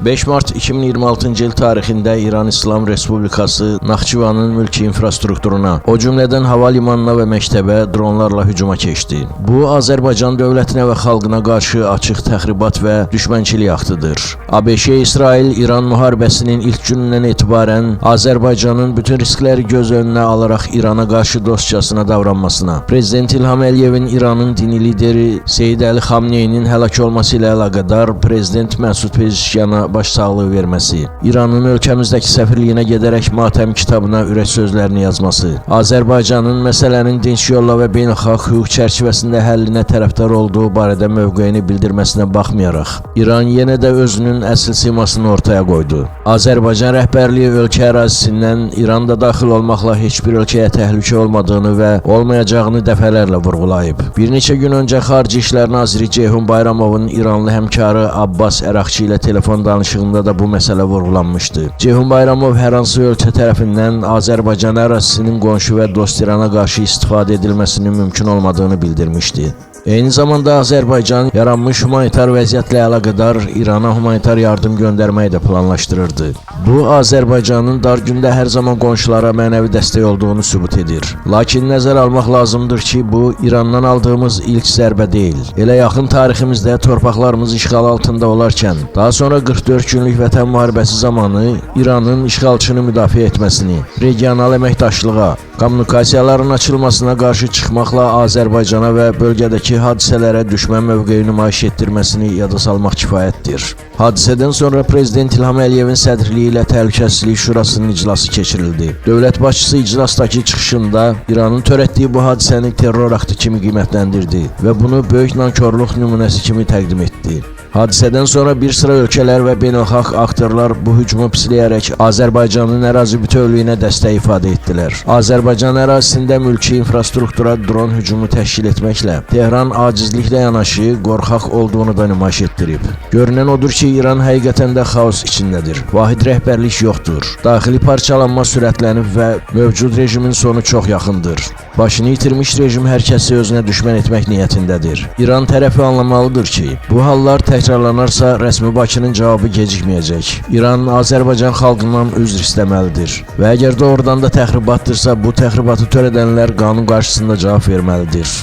5 mart 2026-cı il tarixində İran İslam Respublikası Naxçıvanın mülki infrastrukturuna, o cümlədən hava limanına və məktəbə dronlarla hücuma keçdi. Bu, Azərbaycan dövlətinə və xalqına qarşı açıq təxribat və düşmənçilik aktıdır. ABŞ-İsrail-İran müharibəsinin ilk günündən etibarən Azərbaycanın bütün riskləri göz önünə alaraq İrana qarşı dostcasına davranmasına, Prezident İlham Əliyevin İranın dini lideri Seyid Əli Xamneyinin həlak olması ilə əlaqədar Prezident Məsud Pezeşkiyana başsağlığı verməsi, İranın ölkəmizdəki səfirliyinə gedərək matəm kitabına ürək sözlərini yazması, Azərbaycanın məsələnin dinc yolla və beynəlxalq hüquq çərçivəsində həllinə tərəfdar olduğu barədə mövqeyini bildirməsinə baxmayaraq, İran yenə də özünün əsl simasını ortaya qoydu. Azərbaycan rəhbərliyi ölkə ərazisindən İran da daxil olmaqla heç bir ölkəyə təhlükə olmadığını və olmayacağını dəfələrlə vurğulayıb. Bir neçə gün öncə Xarici İşlər Naziri Ceyhun Bayramovun İranlı həmkarı Abbas Əraqçı ilə telefon danışığında da bu məsələ vurğulanmışdı. Ceyhun Bayramov hər hansı ölkə tərəfindən Azərbaycan ərazisinin qonşu və dost İrana qarşı istifadə edilməsinin mümkün olmadığını bildirmişdi. Eyni zamanda Azərbaycan yaranmış humanitar vəziyyətlə əlaqədar İrana humanitar yardım göndərməyi də planlaşdırırdı. Bu, Azərbaycanın dar gündə hər zaman qonşulara mənəvi dəstək olduğunu sübut edir. Lakin nəzər almaq lazımdır ki, bu İrandan aldığımız ilk zərbə deyil. Elə yaxın tariximizdə torpaqlarımız işğal altında olarkən, daha sonra 44 günlük vətən müharibəsi zamanı İranın işğalçını müdafiə etməsini, regional əməkdaşlığa, kommunikasiyaların açılmasına qarşı çıxmaqla Azərbaycana və bölgədəki hadisələrə düşmən mövqeyi nümayiş etdirməsini yada salmaq kifayətdir. Hadisədən sonra Prezident İlham Əliyevin sədrliyi ilə Təhlükəsizlik Şurasının iclası keçirildi. Dövlət başçısı iclasdakı çıxışında İranın törətdiyi bu hadisəni terror aktı kimi qiymətləndirdi və bunu böyük nankorluq nümunəsi kimi təqdim etdi. Hadisədən sonra bir sıra ölkələr və beynəlxalq aktorlar bu hücumu pisləyərək Azərbaycanın ərazi bütövlüyünə dəstək ifadə etdilər. Azərbaycan ərazisində mülki infrastruktura dron hücumu təşkil etməklə Tehran acizliklə yanaşı qorxaq olduğunu da nümayiş etdirib. Görünən odur ki, İran həqiqətən də xaos içindədir. Vahid rəhbərlik yoxdur. Daxili parçalanma sürətlənib və mövcud rejimin sonu çox yaxındır. Başını itirmiş rejim hər kəsi özünə düşmən etmək niyyətindədir. İran tərəfi anlamalıdır ki, bu hallar təkrarlanarsa rəsmi Bakının cavabı gecikməyəcək. İran Azərbaycan xalqından üzr istəməlidir və əgər doğrudan da təxribatdırsa, bu təxribatı törədənlər qanun qarşısında cavab verməlidir.